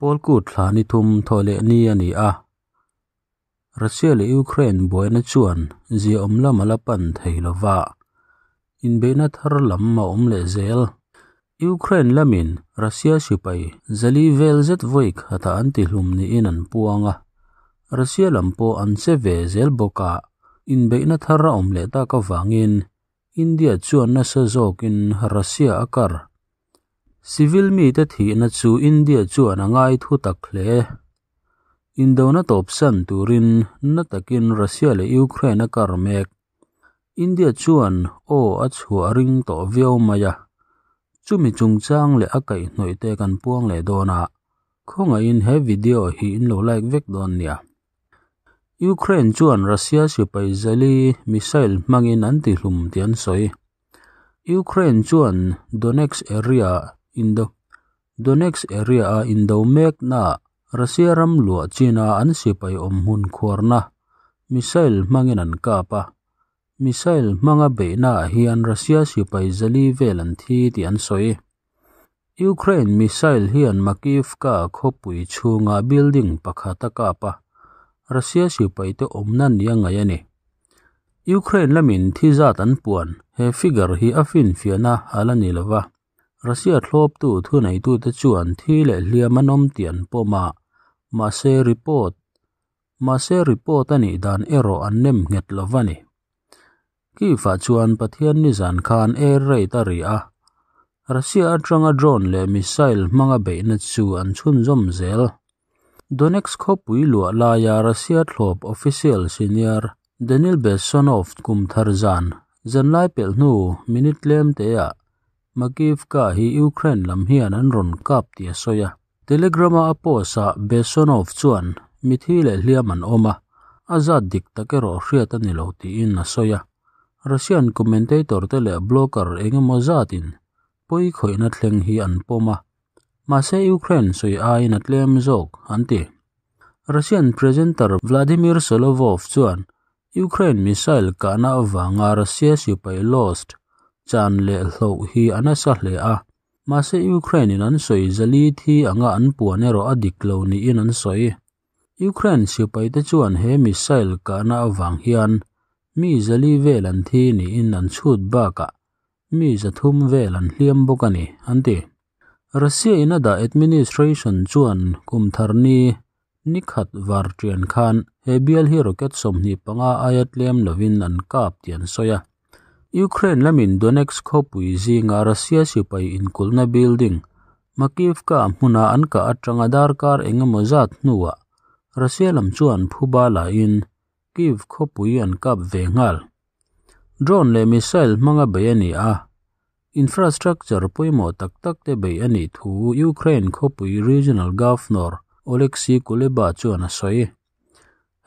Pawlkut thla ni thum thaw leh ni a ni a. Russia leh Ukraine buaina chuan ziaawm lam a la pan thei lova, inbeihna thar lam a awm leh zel. Ukraine lamin Russia sipai zali vel zet vawi khatah an tihlum niin an puang a, Russia lam pawh an che ve zel bawk a, inbeihna thar a awm leh tak avangin India chuan nasa zawkin Russia a kar. Civil mite thihna chu India chuan a ngai thu tak hle. Indona tawpsan turin na takin Russia leh Ukraine a kar mek. India chuan aw a chhuah ring tawh viau mai a, chumi chungchang leh a kaihhnawih te kan puang leh dawn a, khawngaihin he video hi in lo like vek dawn nia. Ukraine chuan Russia sipai zali missile hmangin an tihlum tih an sawi. Ukraine chuan Donetsk area indo Donetsk area-a indo meknaah Russia ram luah china an sipai awm hmun khuarna missile hmangin an kap a. Missile hmanga beihnaah hian Russia sipai zali vel an thi tih an sawi. Ukraine missile hian Makiivka khawpui chhunga building pakhat a kap a, Russia sipaite awmna nia ngaih a ni. Ukraine lamin thi zat an puan, he figure hi a finfiahna a la ni lova. Russia thlawptu thuneitute chuan thi leh hliam an awm tih an pawm a, mahse report mahse report a nih dan erawh an nem nghet lova ni. Kyiv-ah chuan Pathian nizan khan air raid a ri a, Russia atanga drone leh missile hmanga beihna chu an chhunzawm zel. Donetsk khawpui luah laia Russia thlawp official senior Daniil Bessonov kum thar zan zanlai pelh hnu minute tlem teah Makiivka hi Ukraine lam hian an rawn kap tih a sawi a. Telegram-a a post-ah Bessonov chuan mithi leh hliam an awm a, a zat dik tak erawh hriat a ni lo tiin a sawi a. Russian commentator te leh blogger eng emaw zatin pawi khawihna thleng hi an pawm a, mahse Ukraine sawi aiin a tlem zawk an ti. Russian presenter Vladimir Solovov chuan Ukraine missile kahna avanga Russia sipai lost chan leh hloh hi a nasa hle a, mahse Ukraine in an sawi zali thi anga an puan erawh a dik lo niin an sawi. Ukraine sipaite chuan he missile kahna avang hian mi zali vel an thi niin an chhut bakah mi zathum vel an hliam bawk a ni, an ti. Russia in a dah administration chuan kum thar ni ni khat var tian khan he bial hi rocket 25 aia tlem lovin an kap tih an sawi a. Ukraine lamin Donetsk khawpui zinga Russia sipai inkulhna building Makiivka hmuna an kah atanga darkar engemaw zat hnuah Russia lam chuan phuba lain Kyiv khawpui an kap ve nghal. Drone leh missile hmanga bei a ni a, infrastructure pawimawh tak tak te bei a nih thu Ukraine khawpui regional governor Oleksiy Kuleba chuan a sawi.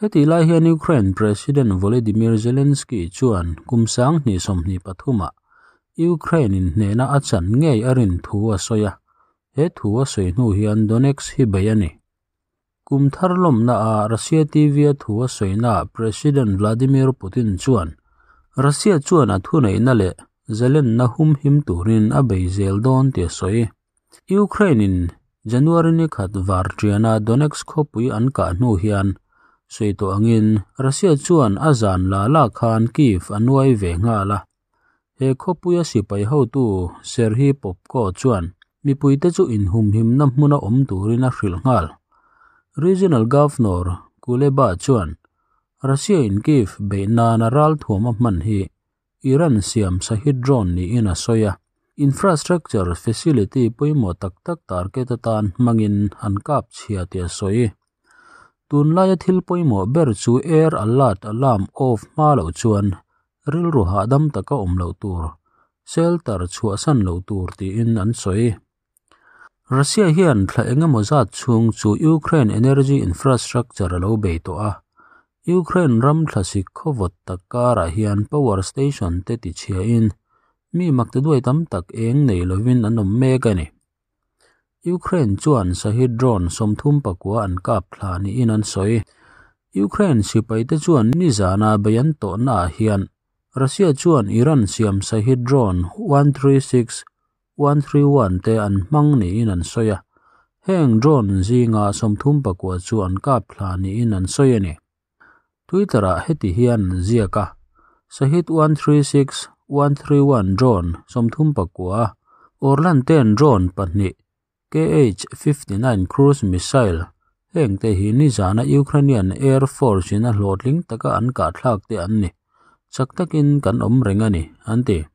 Heti lai hian Ukraine President Volodymyr Zelensky chuan kum 2023 ah Ukraine in hnena a chan ngei a rin thu a sawi a, he thu a sawi hnu hian Donetsk hi bei a ni. Kum thar lawmna a Russia TV a thu a sawina President Vladimir Putin chuan Russia chuan a thuneihna leh zalenna hum him turin a bei zel dawn tih a sawi. Ukraine in January ni khat var tiana Donetsk khawpui an kah hnu hian sawi tawh angin Russia chuan a zan la la khan Kyiv a nuai ve nghal a. He khawpui a sipai hotu Serhiy Popko chuan mipuite chu inhumhimna hmuna awm turin a hrilh nghal. Regional Governor Kuleba chuan Russia in Kyiv beih nana ral thuam a hman hi Iran siam Shahed drone niin a sawi a. Infrastructure facility pawimawh tak tak target atan hmangin an kap chhia tih a sawi. Tunlaia thil pawimawh ber chu air alert alarm off hma loh chuan rilru hahdam taka awm loh tur, shelter chhuahsan loh tur tiin an sawi. Russia hian thla engemaw zat chhung chu Ukraine energy infrastructure a lo bei tawh a. Ukraine ram thlasik khawvawt tak karah hian power station te ti chhiain mi makte duai tam tak eng nei lovin an awm mek a ni. Ukraine chuan Shahed drone 39 an kap thla niin an sawi. Ukraine sipaite chuan nizana bei an tawhnaah hian Russia chuan Iran siam Shahed drone 136 131 te an hmang niin an sawi a. Heng drone zinga 39 chu an kap thla niin an sawi a ni. Twitter-ah heti hian an ziak a, Shahed 136, 131 drone 39, Orlan 10 drone pahnih, KH-59 cruise missile, hengte hi nizana Ukrainian Air Force-in a hlawhtling taka an kahthlak te an ni. Chak takin kan awm reng a ni, an ti.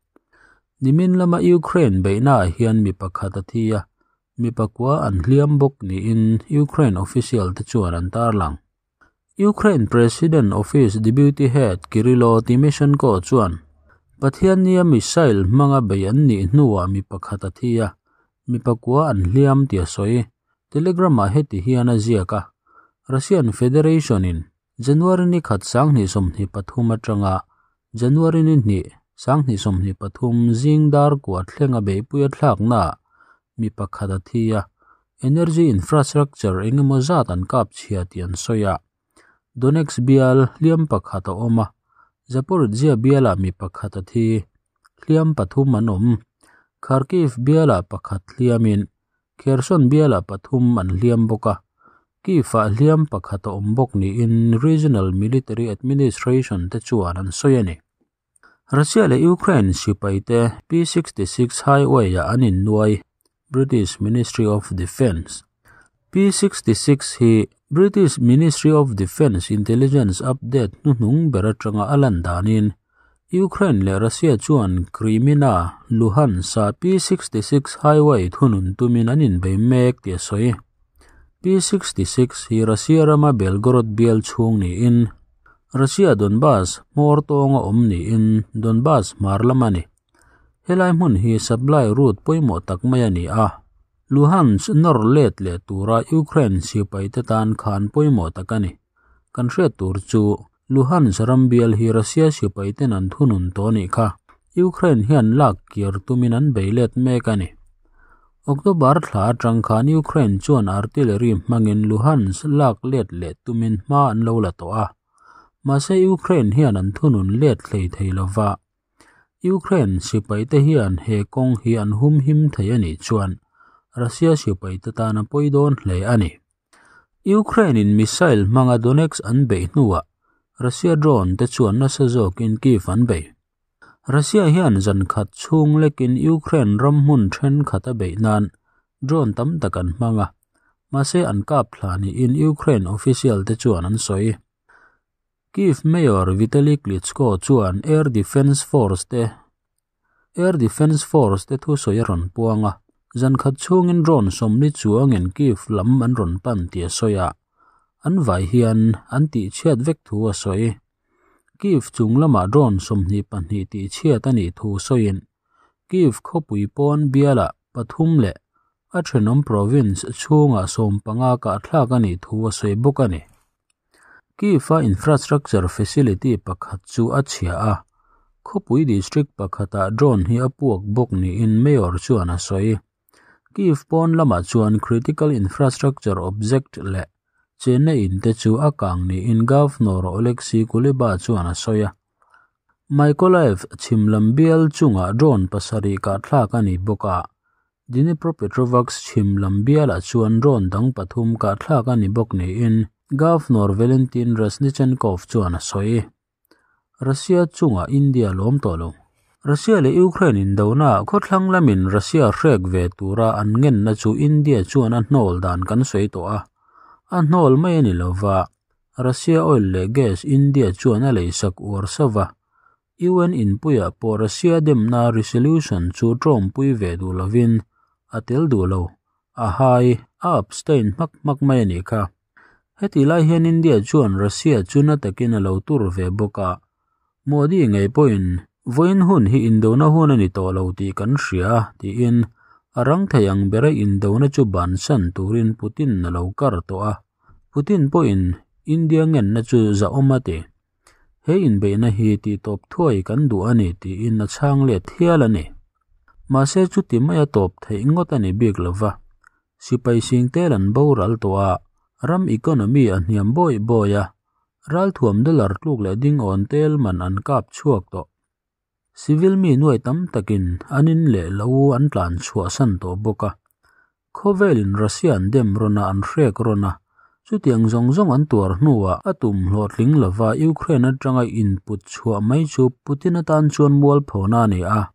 Nimin lama Ukraine beihnaah hian mi pakhat a thi a, mi pakua an hliam bawk niin Ukraine official te chuan an tarlang. Ukraine President Office Deputy Head Kyrylo Tymoshenko chuan Pathiannia missile hmanga bei an nih hnuah mi pakhat a thi a, mi pakua an hliam tih a sawi. Telegram-ah heti hian a ziak a, Russian Federation-in January ni khat 2023 atanga January ni hnih 2023 zing dar kua thlenga beihpui a thlaknaah mi pakhat a thi a, energy infrastructure engemaw zat an kap chhia tih an sawi a. Donetsk bial hliam pakhat a awm a, Zaporizhzhia bialah mi pakhat a thi, hliam pathum an awm. Kharkiv bialah pakhat hliamin, Kherson bialah pathum an hliam bawk a, Kyiv-ah hliam pakhat a awm bawk niin Regional Military Administration te chuan an sawi a ni. Russia leh Ukraine sipaite P-66 highway-ah an innuai, British Ministry of Defence. P-66 hi British Ministry of Defence intelligence update hnuhnung ber atanga a lan danin Ukraine leh Russia chuan Crimea, Luhansk-a P-66 highway thunun tumin an inbei mek tih a sawi. P-66 hi Russia rama Belgorod bial chhung niin Russia Donbas hmawr tawnga awm niin Donbas hmar lam a ni. Helai hmun hi supply route pawimawh tak mai a ni a, Luhansk nawr let leh tura Ukraine sipaite tan khan pawimawh tak a ni. Kan hriat tur chu Luhansk ram bial hi Russia sipaiten an thunun tawh nih kha. Ukraine hian lak kir tumin an bei let mek a ni. October thla atang khan Ukraine chuan artillery hmangin Luhansk lak let leh tumin hma an lo la tawh a. Mahse Ukraine hian an thunun let hlei thei lova. Ukraine sipaite hian he kawng hi an hum him thei a nih chuan Russia sipaite tan a pawi dawn hle a ni. Ukraine-in missile hmanga Donetsk an beih hnuah Russia drone te chuan nasa zawkin Kyiv an bei. Russia hian zan khat chhung lekin Ukraine ram hmun thenkhat a beih nan drone tam tak an hmang a, mahse an kap thla niin Ukraine official te chuan an sawi. Kyiv Mayor Vitali Klitschko chuan Air Defense Force te Air Defense Force te thu sawi a rawn puang a, zan khat chhungin drone 40 chuangin Kyiv lam an rawn pan tih a sawi a, an vai hian an tih chhiat vek thu a sawi. Kyiv chung lamah drone 22 tih chhiat a nih thu sawiin Kyiv khawpui pawn bialah pathum leh a thenawm province chhungah 15 kahthlak a nih thu a sawi bawk a ni. Kyiv-a infrastructure facility pakhat chu a chhia a, khawpui district pakhatah drone hi a puak bawk niin mayor chuan a sawi. Kyiv pawn lamah chuan critical infrastructure object leh chenna in te chu a kang niin Governor Oleksiy Kuleba chuan a sawi a. Mykolaiv chhimlam bial chungah drone pasarih kahthlak a ni bawk a, Dnipropetrovsk chhimlam bialah chuan drone dang pathum kahthlak a ni bawk niin Governor Valentin Reznichenkov chuan a sawi. Russia chungah India lawm tawh lo. Russia leh Ukraine indona khawthlang lamin Russia hrek ve tura an ngenna chu India chuan a hnawl dan kan sawi tawh a. A hnawl mai a ni lova, Russia oil leh gas India chuan a leisak uar sava. UN inpuiah pawh Russia demna resolution chu tawmpui ve duh lovin a tel duh lo, a hai, a abstain hmak hmak mai a nih kha. Heti lai hian India chuan Russia chu na takin a lo tur ve bawk a. Modi ngei pawhin vawiin hun hi indona hun a ni tawh lo tih kan hria tiin a rang thei ang bera indona chu bansan turin Putin a lo kar tawh a. Putin pawhin India ngenna chu zahawm a ti. He inbeihna hi tih tawp thuai kan duh a ni tiin a chhang let hial a ni. Mahse chuti mai a tawp theih ngawt a ni bik lova. Sipai sing tel an boral tawh a, ram economy a hniam bawi bawi a, ral thuam dollar tluk leh ding awn tel man an kap chhuak tawh. Civil mi nuai tam takin an in leh lo an tlan chhuah san tawh bawk a. Khawvelin Russia an dem rawn a, an hrek rawn a. Chutiang zawng zawng an tuar hnuah a tum hlawhtling lova Ukraine atanga input chhuah mai chu Putin atan chuan mualphona a ni a.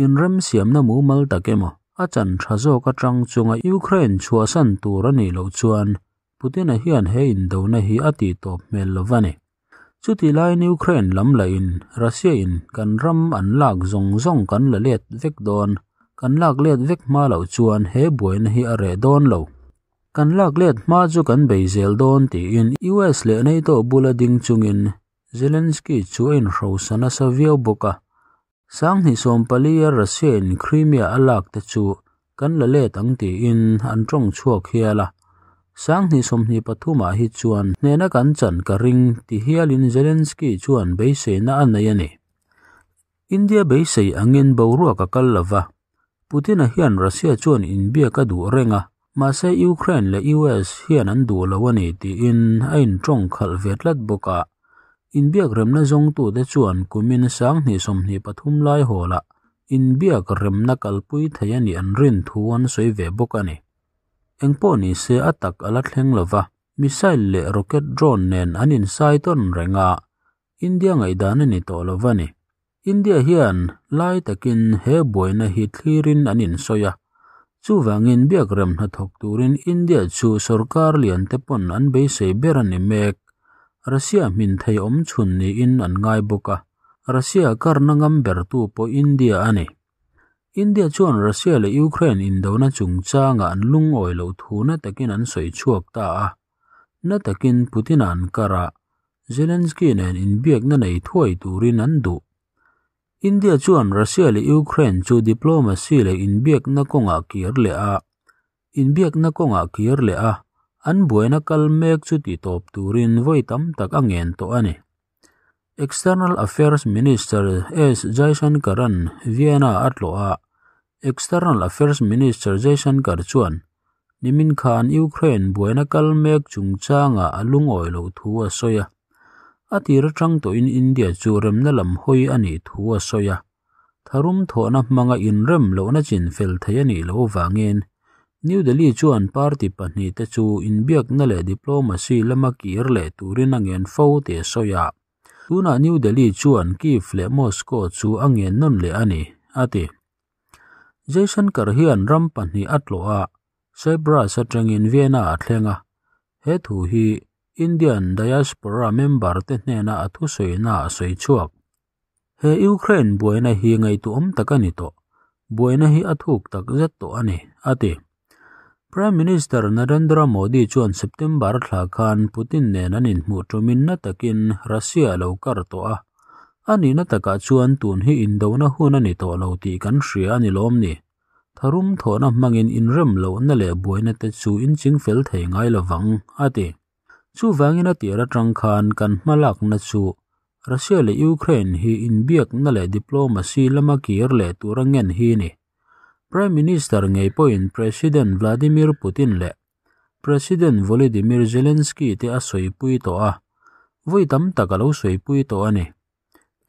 Inremsiamna mumal tak emaw a chan tha zawk atang chunga Ukraine chhuahsan tur a nih loh chuan Putin-a hian he indona hi a tihtawp hmel lo va ni. Chutih laiin Ukraine lam lahin Russia-in kan ram an lak zawng zawng kan la let vek dawn, kan lak let vek hma loh chuan he buaina hi a reh dawn lo. Kan lak let hma chu kan bei zel dawn tiin US leh NATO bula ding chungin Zelensky chu a inhrosa nasa viau bawk a. 2014-a Russia-in Crimea a lak te chu kan la let ang tiin an tawng chhuak hial a. 2023-ah hi chuan hnehna kan chan ka ring ti hialin Zelensky chuan beiseina a nei a ni. India beisei angin boruak a kal lo va, Putin-a hian Russia chuan inbiak a duh reng a, mahse Ukraine leh US hian an duh lo a ni tiin a intawng khalh ve tlat bawk a. Inbiak remna zawngtute chuan kumin 2023 lai hawlah inbiak remna kalpui thei a nih an rin thu an sawi ve bawk a ni. Engpawh ni se a tak a la thleng lo va, missile leh rocket drone nen an insai tawn reng a, India ngaihdan a ni tawh lo va ni. India hian lai takin he buaina hi thlirin an insawi a, chuvangin biakrem hnathawk turin India chu sorkar lian te pawn an beisei ber a ni mek. Russia hmin thei awm chhun niin an ngai bawk a, Russia karna ngam bertu pawh India a ni. India chuan Russia leh Ukraine indona chungchangah an lungawi loh thu na takin an sawi chhuak ta a. Na takin Putin-a an kar a, Zelensky nen inbiakna nei thuai turin an duh. India chuan Russia leh Ukraine chu diplomacy leh inbiakna kawngah kir leh a, inbiakna kawngah kir leh a, an buaina kal mek chu titawp turin vawi tam tak a ngen tawh a ni. External Affairs Minister S Jaishankar-a'n Vienna a tlawh a, External Affairs Minister Jaishankar chuan Nimin khan Ukraine buaina kal mek chungchangah a lungawi loh thu a sawi a. A tir atang tawhin India chu remna lam hawi a nih thu a sawi a. Tharum thawhna hmanga inrem lohna chinfel thei a nih loh avangin New Delhi chuan party pahnihte chu inbiakna leh diplomacy lama kir leh turin a ngen fo tih a sawi a. Tunah New Delhi chuan Kyiv leh Moscow chu a ngen nawn leh a ni, a ti. Jaishankar hian ram pahnih a tlawh a, Cyprus atangin Vienna a thleng a. He thu hi Indian diaspora member te hnena a thusawiina a sawi chhuak. He Ukraine buaina hi ngaihtuahawm tak a ni tawh. Buaina hi a thuk tak zet tawh a ni, a ti. Prime Minister Narendra Modi chuan September thla khan Putin nen an inhmuh tumin na takin Russia a lo kar tawh a. A nihna takah chuan tun hi indona hun a ni tawh lo tih kan hria a ni lawm ni. Tharum thawhna hmangin inrem lohna leh buaina te chu inchingfel thei ngai lovang, a ti. Chuvangin a tir atang khan kan hmalakna chu Russia leh Ukraine hi inbiakna leh diplomacy lama kir leh tura ngen hi ni. Prime Minister ngei pawhin President Vladimir Putin leh President Volodymyr Zelensky te a sawipui tawh a, vawi tam tak a lo sawipui tawh a ni.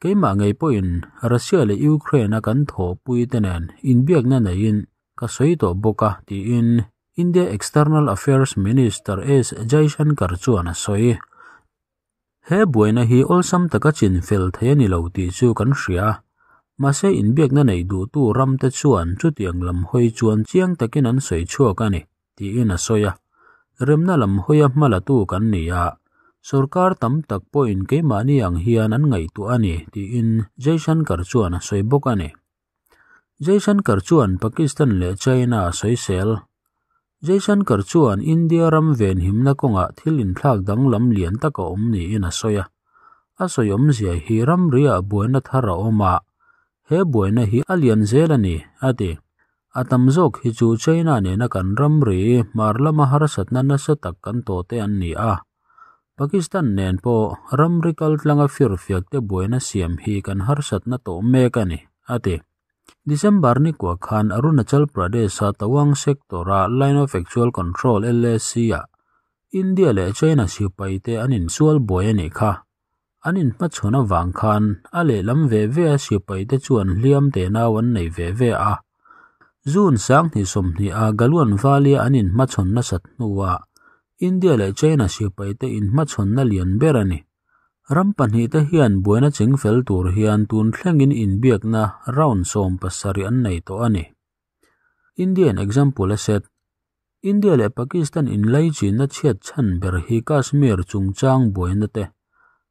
Keimah ngei pawhin Russia leh Ukraine a kan thawhpui te nen inbiakna neiin ka sawi tawh bawk a, tiin India External Affairs Minister S Jaishankar chuan a sawi. He buaina hi awlsam taka chinfel thei a ni lo tih chu kan hria. Mahse inbiakna neih duhtu ramte chuan chutiang lam hawi chuan chiang takin an sawi chhuak a ni, tiin a sawi a. Remna lam hawia hmalatu kan ni a, sorkar tam tak pawhin keimahni ang hian an ngaihtuah a ni, tiin Jaishankar chuan a sawi bawk a ni. Jaishankar chuan Pakistan leh China a sawisel. Jaishankar chuan India ram venhimna kawngah thil inthlak danglam lian tak a awm niin a sawi a. A sawi awmzia hi ramriah buaina thar a awm a, he buaina hi a lian zel a ni, a ti. A tam zawk hi chu China nena kan ramri hmar lama harsatna nasa tak kan tawh te an ni a. Pakistan nen pawh ramri kaltlanga firfiakte buaina siam hi kan harsatna tawh mek a ni, a ti. December ni kua khan Arunachal Pradesh-a Tawang sector-a Line of Actual Control, LAC-ah India leh China sipaite an insual buai a nih kha. An inhmachhawn avang khan a lehlam ve ve a sipaite chuan hliam tenau an nei ve ve a. June 2020 a Galwan Valley an inhmachhawn nasat hnuah India leh China sipaite inhmachhawnna lian ber a ni. Ram pahnihte hian buaina chingfel tur hian tun thlengin inbiakna round 17 an nei tawh a ni. Indian example a set. India leh Pakistan inlaichinna chhiat chhan ber hi Kashmir chungchang buaina te.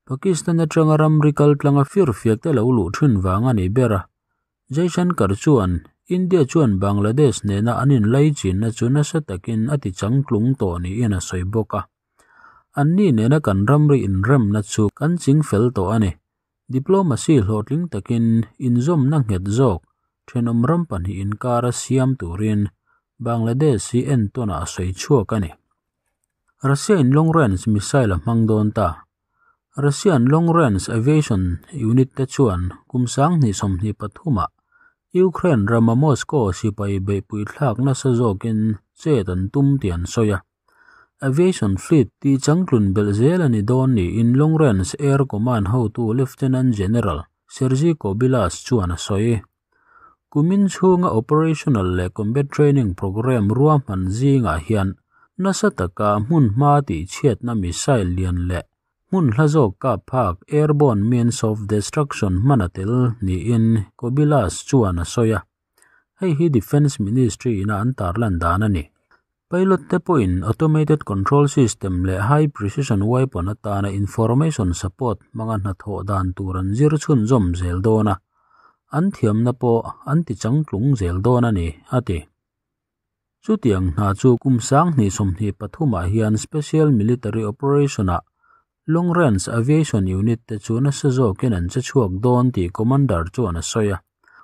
Pakistan atanga ramri kal tlanga firfiak te lo luh thin vang a ni ber a. Jaishankar chuan India chuan Bangladesh nena an inlaichinna chu nasa takin a ti changtlung tawh niin a sawi bawk a. Anni nena kan ramri inremna chu kan chingfel tawh a ni. Diplomacy hlawhtling takin inzawmna nghet zawk thenawm ram pahnih inkara siam turin Bangladesh hi entawn a sawi chhuak a ni. Russia in long range missile a hmang dawn ta. Russian long range aviation unit te chuan kum 2023 ah Ukraine rama Moscow sipai beihpui thlak nasa zawkin chet an tum tih an sawi a. Aviation fleet ti changtlun belh zel a ni dawn niin Long Range Air Command hotu Lieutenant General Sergei Kobylas chuan a sawi. Kumin chhunga operational leh combat training program ruahman zingah hian nasa taka hmun hma tih chhiatna missile lian leh hmun hla zawk kap phak airborne means of destruction hman a tel niin Kobylas chuan a sawi a. Hei hi Defence Ministry ina an tarlan dan a ni. Pilot te pawhin automated control system leh high precision weapon atana information support hmanga hnathawh dan tur an zir chhunzawm zel dawn a. An thiamna pawh an ti changtlung zel dawn a ni, a ti. Chutiang hna chu kum 2023 ah hian Special Military Operation ah Long Range Aviation Unit te chu nasa zawkin an che chhuak dawn tih Commander chuan a sawi a.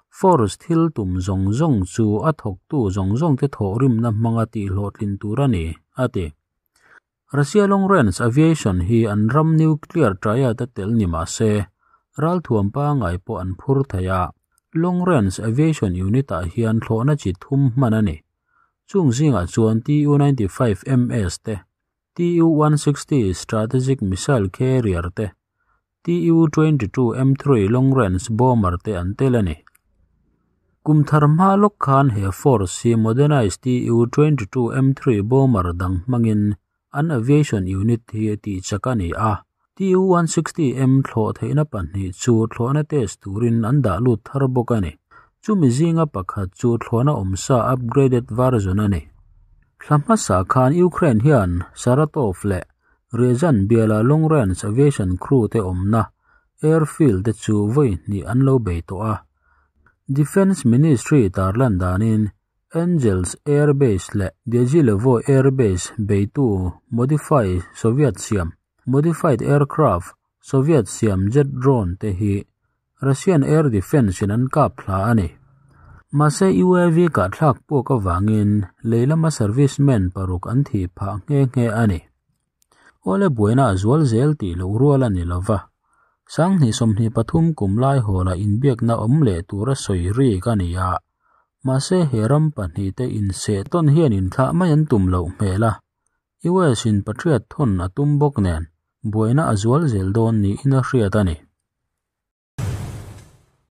Force thil tum zawng zawng chu a thawktu zawng zawng te thawh rimna hmanga tih hlawhtlin tur a ni, a ti. Russia Long Range Aviation hi an ram nuclear triad a tel ni mah se, ral thuam pangai pawh an phur thei a. Long Range Aviation Unit ah hian thlawhna chi thum hman a ni. Chung zingah chuan Tu-95 MS te, Tu-160 Strategic Missile Carrier te, Tu-22 M3 Long Range Bomber te an tel a ni. Kum thar hma lawk khan he force hi modernized Tu-22 M3 bomber dang hmangin an aviation unit hi tih chak a ni a. Tu-160M thlawh theihna pahnih chu thlawhna test turin an dah lut thar bawk a ni. Chumi zinga pakhat chu thlawhna awmsa upgraded version a ni. Thla hmasa khan Ukraine hian Saratov leh Ryazan biala Long Range Aviation crew te awmna airfield te chu vawi hnih an lo bei tawh a. Defence Ministry tarlan danin Engels Air Base leh Dyagilevo Air Base beitu modify Soviet siam modified aircraft Soviet siam jet drone te hi Russian Air Defence in an kap thla a ni. Mahse UAV kah thlak pawk awangin leilama servicemen paruk an thi phah nghe nghe a ni. Awle buaina a zual zel tih loh rual a ni lova. 2023 kum lai hawla inbiakna awm leh tura sawi rik a ni a. Mahse he ram pahnih te inseh tawn hian inthlah mai an tum loh hmel a. US in Patriot thawn a tum bawk nen buaina a zual zel dawn niin a hriat a ni.